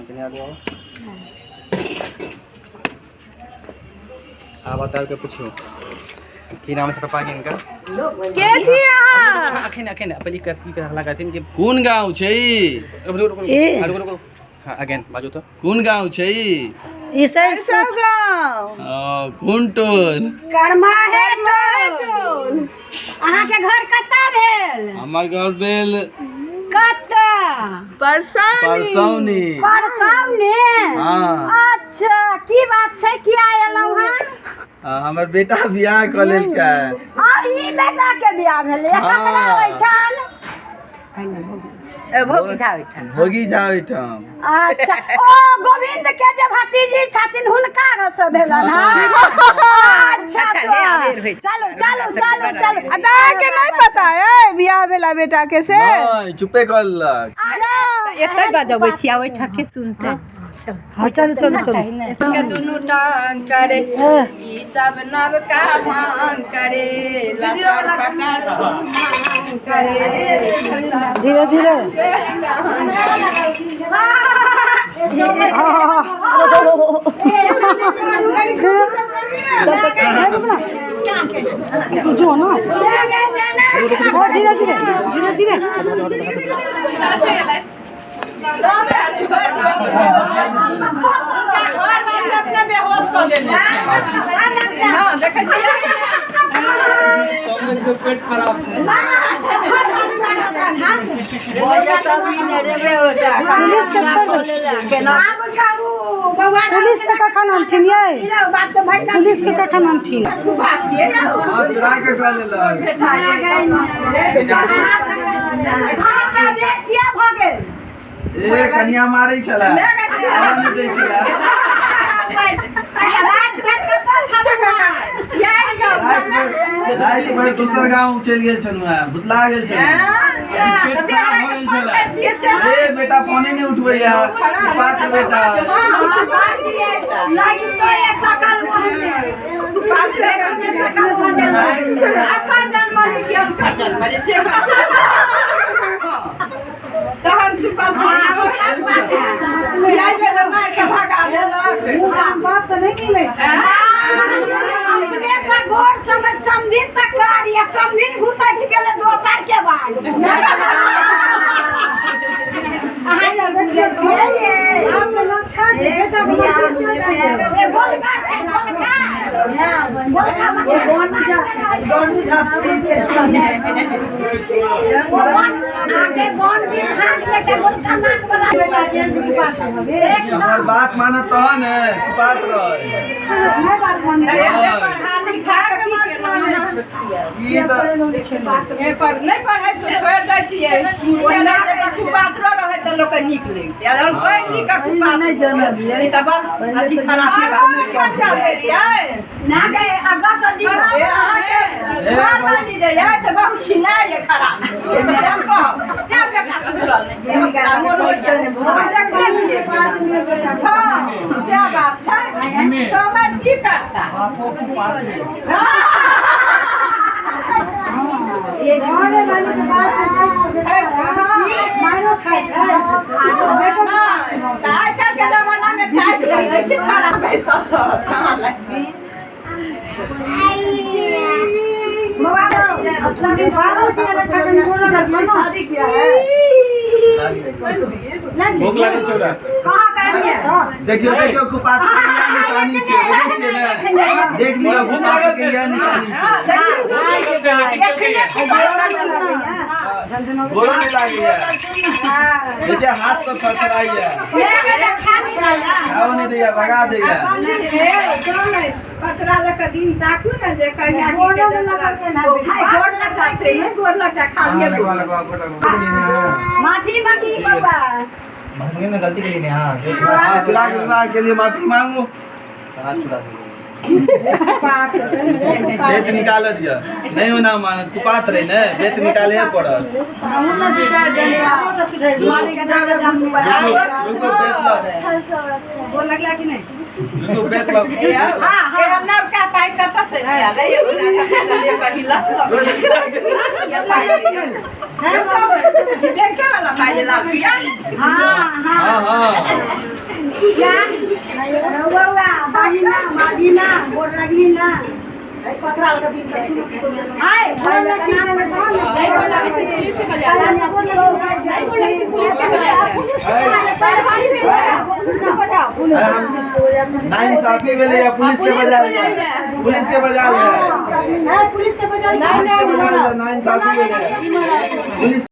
कनि आगू आउ। आब बताउ के पूछू की नाम छै पापा के इनका? के छी अहाँ? अखन अखन पहिले ई पे हल्ला करथिन कि कोन गाँव छै ई? रुकू रुकू ई। रुकू रुकू हाँ अगेन बाजू तो। कोन गाँव छै ई? ई सरिसो गाँव। ओ, कोन टोल? कर्मा है टोल। अहाँके घर कतऽ भेल? हमर घर भेल कतऽ? परसौनी। परसौनी। परसौनी? हाँ। अच्छा, की बात छै, किया एलहुँ हँ? हमर बेटा बियाह कऽ लेलकै। आ ई बेटा के बियाह भेलै ककरा ओहिठाम? भोगी झा ओहिठाम। भोगी झा ओहिठाम। अच्छा, ओ गोविंद के जे भतीजी छथिन हुनका घर से भेलन हँ। अच्छा, चलू चलू चलू चलू। आ तऽ अहाँके नहि पता अइ बियाह भेला बेटा के से? नहि, चुपे कऽ लेलक। एतऽ बजबै छी आ ओहिठाम के सुनतै। हाँ चलू चलू चलू। के दुनू टांग करे ई सब नवका मांग करे, लटर पटर मांग करे। धीरे धीरे। जो ना धीरे धीरे धीरे धीरे। पुलिस के छोड़ दो। पुलिस के कखन अनथिन ये? पुलिस के कखन अनथिन? हाँ, चुरा के कऽ लेलक। ए कनिया मारै छलै, आवाज नहि दै छलै। राति भरि दोसर गाँव चलि गेल छलहुँ हेँ, भुतला गेल छलहुँ। ए बेटा फोने नहि उठबैया, पात्र बेटा। बाप से नहीं मिले छै। अपने तऽ गोर समय समधिन तक कार्य समधिन घुसैक गेलै दोसर के बाद। अहाँ देखियौ बाप के नक्शा छै, बेटा के नक्शा छै। गोलका छै, गोलका। हमर बात मानत तहन ने बात रह। नहीं बात माने। ई तऽ नहि पढ़ै छोड़ि दै छियै, कुपात्रो रहै तऽ लोकके नीक लगै छै। जहन पढ़ि लिख कऽ कुपात्र नहि तऽ बड़ अथी खराब। अहाँके घरवाली जे यऽ से बहुत छिनार यऽ, खराब। हम कहब तें बेटा सुधरल नहि छै, हमरा मोन होइए, हम देखने छियै। हँ, सएह बात छै। समाज की करता? घरे वाली के बात में फंस के बेचारा मारो खाय छै बेटो। नहि, आइ काल्हिके जमानामे टाइट भऽ जाइ छै छौड़ा सब। बाबूजी एलै तखन बोलऽ लगलियै ने। शादी किया है? भूख लागल छै ओकरा। कहाँ करलियै? देखियौ देखियौ, कुपात्र के इएह निशानी छै। देखै छियै ने? देख लियौ, कुपात्र के इएह निशानी छै। गोड़ो नहि लागैया, देखिए हाथ सब थरथराइया। खाओ नहि दैया, भगा दैया। कतरा लऽ कऽ दिन ताकू ने जे कहिया की गोड़ो नहि लगलकै ने। गोड़ लगता छै, नहि गोड़ लगता, खालिए। माफी मांगी बउआ। मांगे ना, गलती के लिए। हाँ हाँ, चुरा के विवाह के लिए माफी मांगू। हाथ चुरा के। बेत निकालत यऽ नहि ओना मानत, कुपात्र रहे ने, बेत निकाले पड़त। रुकू, बेत लाउ। गोर लगला कि नहि? रुकू, बेत लाउ। एहन नवका पाइ कतऽ से आयल? पहिला देखे वाला पाइ लाबिया। हाँ हाँ। हाँ हाँ बौआ बहिना मादिना गोर लगली ना। हाय गोर लगी पहिले तहन ने। पहिले गोर लगी ना इंसाफी भेलै या पुलिस के बजा लिया, पुलिस के बजा लिया। है, पुलिस के बजाय पुलिस के बजा लिया, ना इंसाफी भेलै पुलिस।